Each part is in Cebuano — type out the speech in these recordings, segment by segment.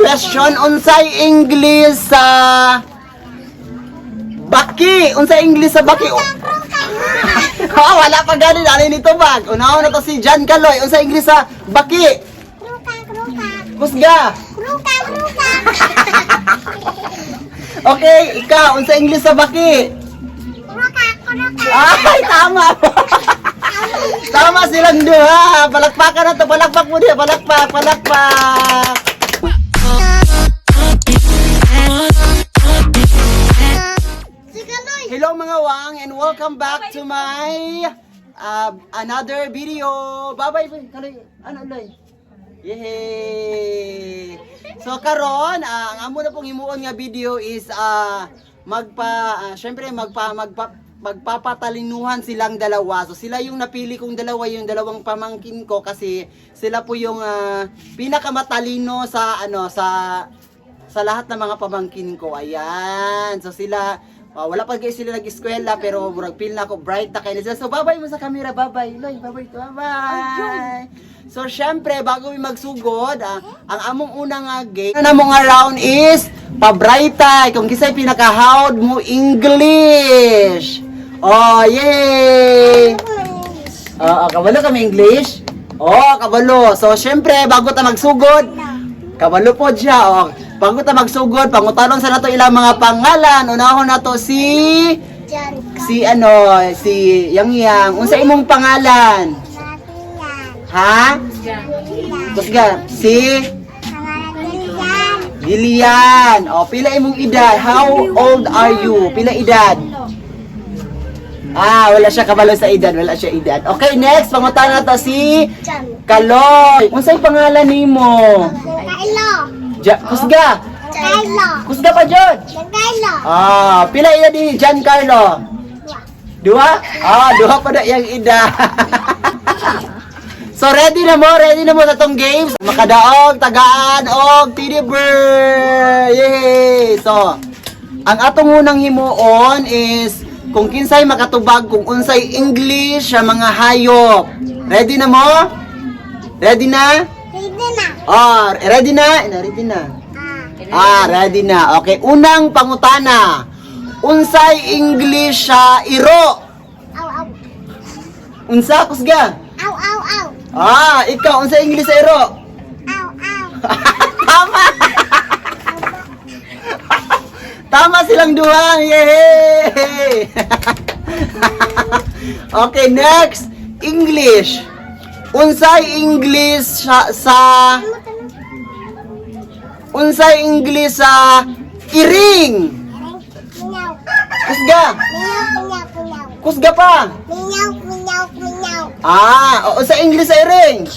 question, unsay English sa baki? Unsay English sa baki? Oh, wala pa gani ani nito bag. Unahon na to si John Kaloy. Unsay English sa baki? Krukang, krukang. Kusga. Krukang, krukang. Okay, ikaw, unsay English sa baki? Krukang, krukang. Ay, tama. Tama silang duha. Palakpakan na to. Palakpak mo diya. Palakpak, palakpak. Si Kaloy. Hello, mga wang, and welcome back to my another video. Bye-bye. Kaloy. Ano, Loy? Yay! So karon, ang amo na pong himuon nga video is magpa syempre magpa magpa magpapatalinuhan silang dalawa. So sila yung napili kong dalawa, yung dalawang pamangkin ko kasi sila po yung pinakamatalino sa ano sa lahat ng mga pamangkin ko. Ayan. So sila, wala pa guys sila nag-eskwela pero murag feel na ako bright na kayo sila. So babay mo sa camera, babay. Loy, babay to, babay. So syempre bago mi magsugod, ang among unang nga game na mo nga round is pabrightay kung kisay pinakahawd mo English. Oh, yay! Oo, kabalo kami English? Oo, kabalo. So, syempre, bago ta magsugod, kabalo po siya. Oh. Bago ta magsugod, pangutanon sa nato ilang mga pangalan. Unahon nato si John. si ano, si Yang Yang. Unsa imong pangalan? Matiyan. Ha? Kusga, si Pangalan Lilian. O, pila imong edad? How old are you? Pila edad? Ah, wala siya kabalo sa edad, wala siya edad. Okay, next, pangutana nato si John. Kaloy. Unsay pangalan nimo? Kailo. Ja, kusga. Kailo. Kusga pa jud. Kailo. Ah, pila edad ni Giancarlo? Dua? Ah, duha pa na iyang edad. So ready na mo sa tong games. Makadaog, tagaan og teddy bear. Yay! So, ang atong unang himuon is kung kinsay makatubag kung unsay English sa mga hayop. Ready na mo? Ready na? Ready na. Ah, ready na? Ready na. Ah. Ah, ready na. Okay, unang pangutana. Unsay English sa iro? Aw, aw. Unsa, kusga? Aw, aw, aw. Ah, ikaw, unsa English sa iro? Aw, aw. Tama. Tama silang duha. Yay! Okay, next, English. Unsay English sa unsay English sa iring? Minyaw. Kusga. Minyaw, minyaw, minyaw. Kusga pa. Minyaw, minyaw, minyaw. Ah, o sa English sa iring.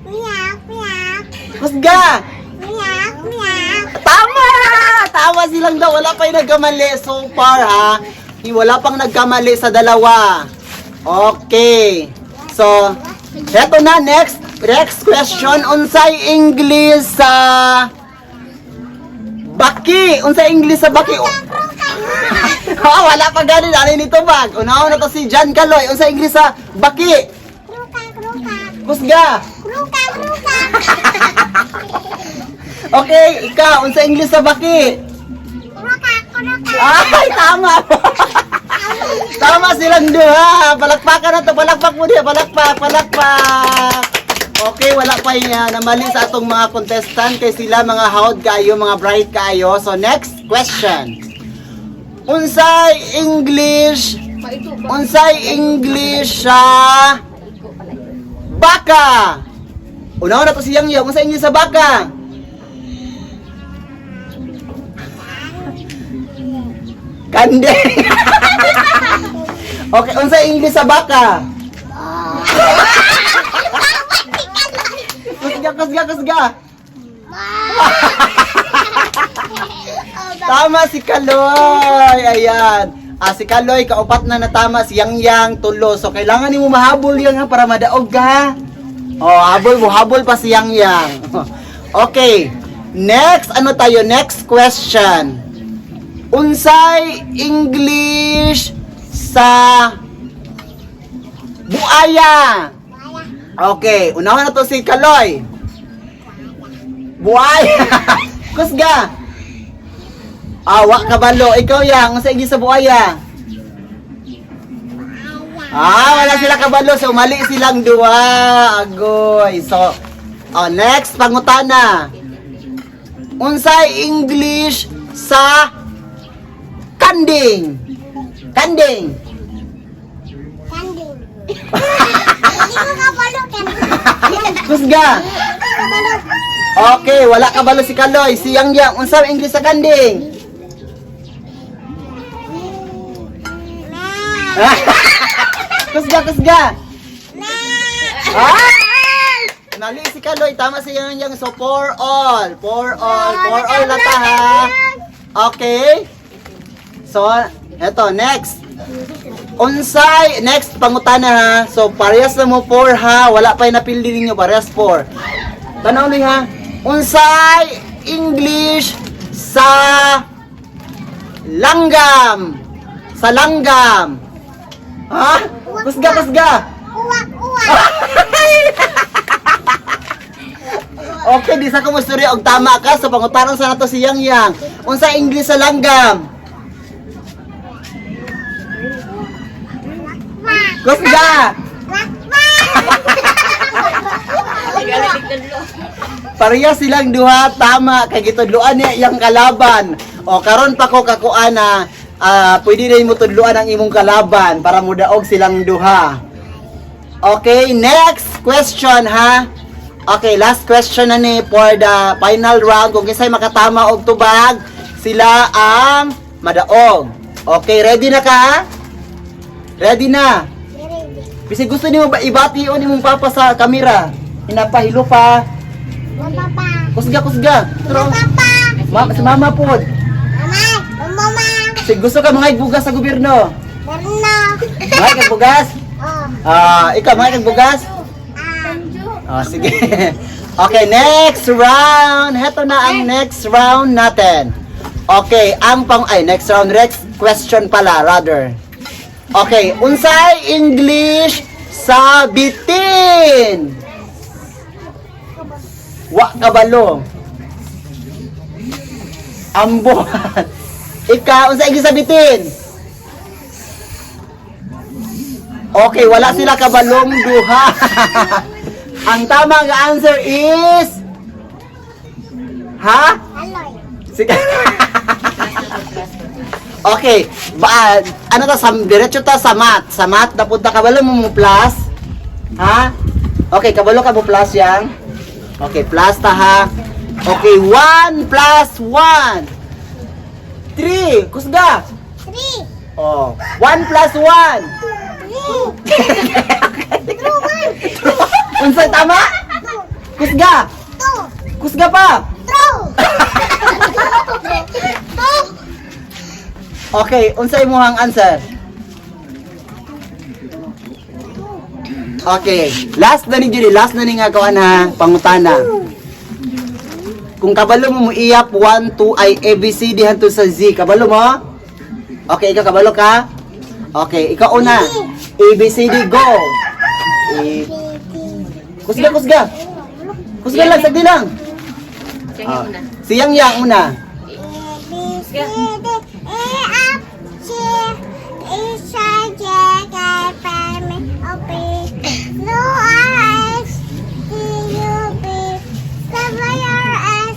Minyaw, minyaw. Kusga. Minyaw, minyaw. Tama! Tama silang daw. Wala pa yung nagkamali so far, ha? Wala pang nagkamali sa dalawa. Okay. So, eto na. Next. Next question. Unsay English sa baki? Unsay English sa baki? Oh, wala pa gani. Ano nito bag? Unahon na to si John Caloy. Unsay English sa baki? Krukang, krukang. Kusga. Krukang, krukang. Okay, ikaw. Unsay English sa baki? Krukang, krukang. Ay, tama. Tama silang duha. Palakpakan na to. Palakpak mo diya. Palakpak, palakpak. Okay, wala pa yung namali sa atong mga contestant kay sila mga hawd kayo, mga bright kayo. So next question. Unsay English? Unsay English sa baka? Una na to si Yang Yang. Unsay English sa baka? Kande. Okay, unsay English sa baka? Kusga, kusga, kusga. Tama si Kaloy. Ayan. Ah, si Kaloy, kaupat na natama si Yang Yang tulo. So, kailangan nimo mahabol yan ha, para madaog ka. Oh, habol mo, habol pa si Yang Yang. Okay. Next, ano tayo? Next question. Unsay English sa buaya? Okay, unahan na to si Kaloy. Buaya. Kusga. Ah, wa kabalo. Ikaw, Yang, unsa English sa buaya? Ah, wala sila kabalo. So, mali silang duwa. Agoy. So, oh, next, pangutana. Unsay English sa kanding? Kanding. Kanding. Hindi ko kabalo kanding. Kusga. Hindi ko kabalo. Okay, wala kabalo si Kaloy. Si Yang Yang, unsa English sa kanding? Kusga, kusga. Ah! Mali si Kaloy, tama si Yang Yang. So, for all. For all. For all na ta, ha. Okay? So, eto, next. Unsay, next pangutana ha. So, parehas na mo 4 ha. Wala pa yung napili ninyo, parehas 4. Tanaw ni ha. Unsay English sa langgam? Sa langgam. Ha? Kusga, kusga. Uwak, uwak. Okay, di sa kumusuri og tama ka sa pangutanon sa nato si Yang Yang. Unsa English sa langgam? Wak. Kusga. Wak, wak. Pareha silang duha tama kay gitudloan niya iyang kalaban. O karon pa ko kakuana, ah, pwede na mo tudloan ang imong kalaban para mudaog silang duha. Okay, next question ha. Okay, last question na ni for the final round. Kung kinsay makatama og tubag, sila ang madaog. Okay, ready na ka? Ready na? Bisig gusto nimo ba ibation imong papa sa kamera? Hinapahilo pa. Mama pa. Kusga, kusga. Pero, Mama pa. ma si mama pod. Mama. Mama. Si gusto ka mga bugas sa gobyerno. Berno. Mga kag bugas? Oh. Ah, ikaw mga kag bugas? Ah. Ah, sige. Okay, next round. Heto na ang next round natin. Okay, ang pang ay next round, next question pala rather. Okay, unsay English sa bitin? Wa kabalo. Ambuhan. Ikaw, unsa English sa bitin? Okay, wala sila kabalong duha. Ang tamang answer is... Ha? Aloy. Sige. Okay, ba, ano ta, sa, diretso ta sa math. Sa math, napunta kabalo mo mo plus. Ha? Okay, kabalo ka mo plus yang. Okay, plus ta ha. Okay, 1 plus 1. 3. Kusga. 3. Oh, 1 plus 1. 3. 2, 1. Unsa tama? 2. Kusga. 2. Kusga pa. 2. 2. Okay, unsa imong answer? Okay, last na ni Judy, last na ni nga kuan ha, pangutana. Kung kabalo mo iyap 1 2 ay A B C D hangtod sa Z, kabalo mo? Okay, ikaw kabalo ka? Okay, ikaw una. A B C D go. A Kusga, kusga. Kusga lang, sagdi lang. Siya Ah, una. si Yang Yang una. A B C D E F G H I J K L M N O P Q R S T U V W X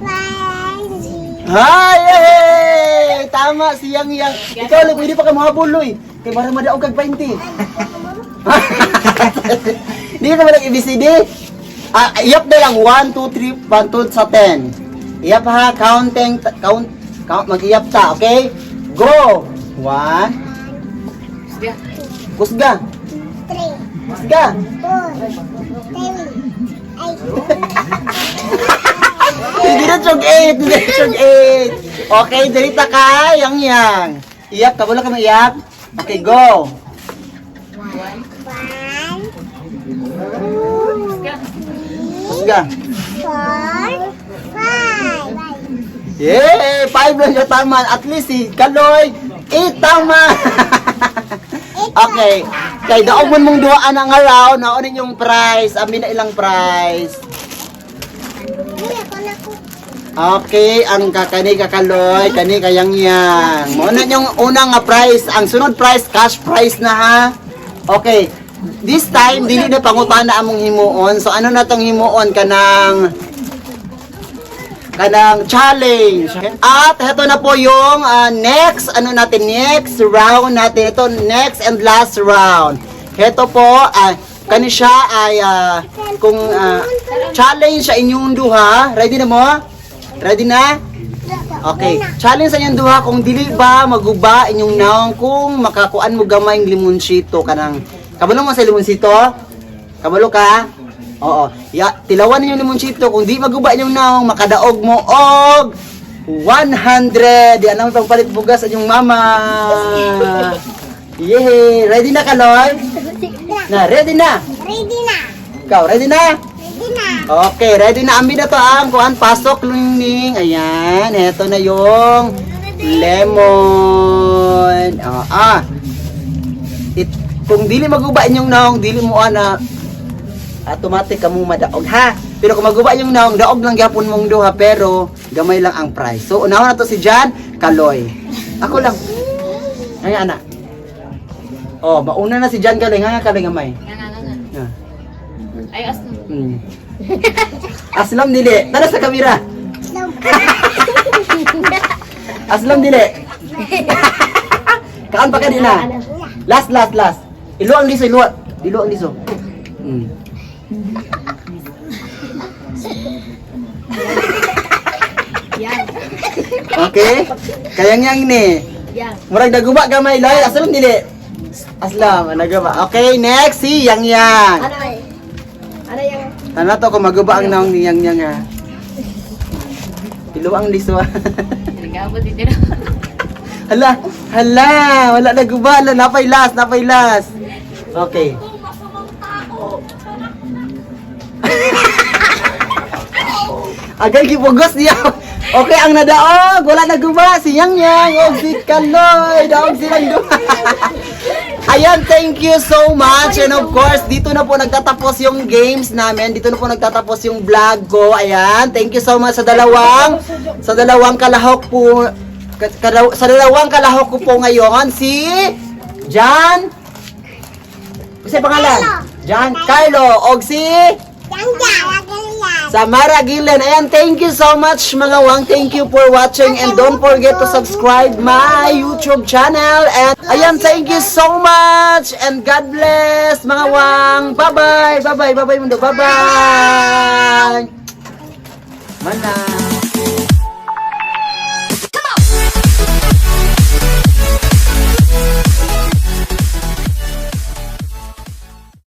Y Z. Hi! Hey! Tama si Yang Yang. Ikaw lang, pwede pa ka mahabol, oy. Kay para madaog kag 20. Hindi ka ba nag-ABCD? Ah, iyap na lang 1 2 3 1 2 sa 10. Iyap ha, counting count count mag-iyap ta, okay? Go. 1. Kusga. Kusga. 3, Kusga. 4, 7, 8. Hindi na siyang 8, hindi na siyang 8. Okay, dirita ka, Yang Yang. Iyap ka, wala ka maiyap. Okay, go. 1, Kusga. Kusga. 4, 5. Yay! 5 lang siya tama. At least si Kaloy, 8 tama. Okay. Kay daog mon mong duhaan ang araw, naon ninyong prize. Amin na ilang prize. Hindi ako na ko. Okay, ang kakani kakaloy, kani kayang yang. Mao na yung unang nga prize, ang sunod prize cash prize na ha. Okay. This time dili na pangutana among himuon. So ano na tong himuon kanang kanang challenge. At heto na po yung next ano natin, next round natin. Ito next and last round. Heto po kani siya ay kung challenge sa inyong duha. Ready na mo? Ready na? Okay. Challenge sa inyong duha kung dili ba maguba inyong naong kung makakuan mo gamay ng limonsito kanang kabalo mo sa limonsito? Kabalo ka? Oo. Ya, tilawan ninyo limonsito kung di maguba inyong naong makadaog mo og 100. Di alam mo pagpalit bugas sa inyong mama. Yehey! Ready na ka, Loy? Na, ready na. Ready na. Ikaw, ready na? Ready na. Okay, ready na. Ambi na to ang kuan. Pasok, Lingling. Ayan, heto na yung lemon. Kung dili maguba inyong naong, dili mo ana automatic ka mong madaog ha. Pero kung maguba inyong naong, daog lang gyapon mong duha pero gamay lang ang price. So unahon na to si Jan Kaloy. Ako lang. Ay ana. Oh, mauna na si Jan Kaloy. Nga nga Kaloy gamay. Nga nga nga nga. Ah. Ay, asno. Aslam dili. Tara sa kamera. Aslam dili. Kaan pa kanina? Last, last, last. Ilo ang liso, ilo. Ilo ang liso. Yan. Okay? Kayang yang ni. Yan. Murag naguba gamay loy. Aslam dili. Aslam, nagaba. Okay, next si Yang Yang. Ano eh? Ano yung Tama to kung maguba ang naong ni Yang Yang ha. Ilo ang liso. Ha. Nagabot dito na. Hala, hala, wala na guba, hala, napay last, napay last. Okay. Agay gipugos niya. Okay, ang nadaog, wala na guba, si Yang Yang, og si Kaloy, daog silang duha. Ayan, thank you so much. And of course, dito na po nagtatapos yung games namin. Dito na po nagtatapos yung vlog ko. Ayan, thank you so much sa dalawang kalahok po sa dalawang kalahok ko po ngayon si John. Kasi pangalan? John Carlo og si Yang Yang Yang Samara Gilen. Ayan, thank you so much mga wang. Thank you for watching and don't forget to subscribe my YouTube channel. And ayan, thank you so much and God bless mga wang. Bye-bye. Bye-bye. Bye-bye mundo. Bye-bye. Mana.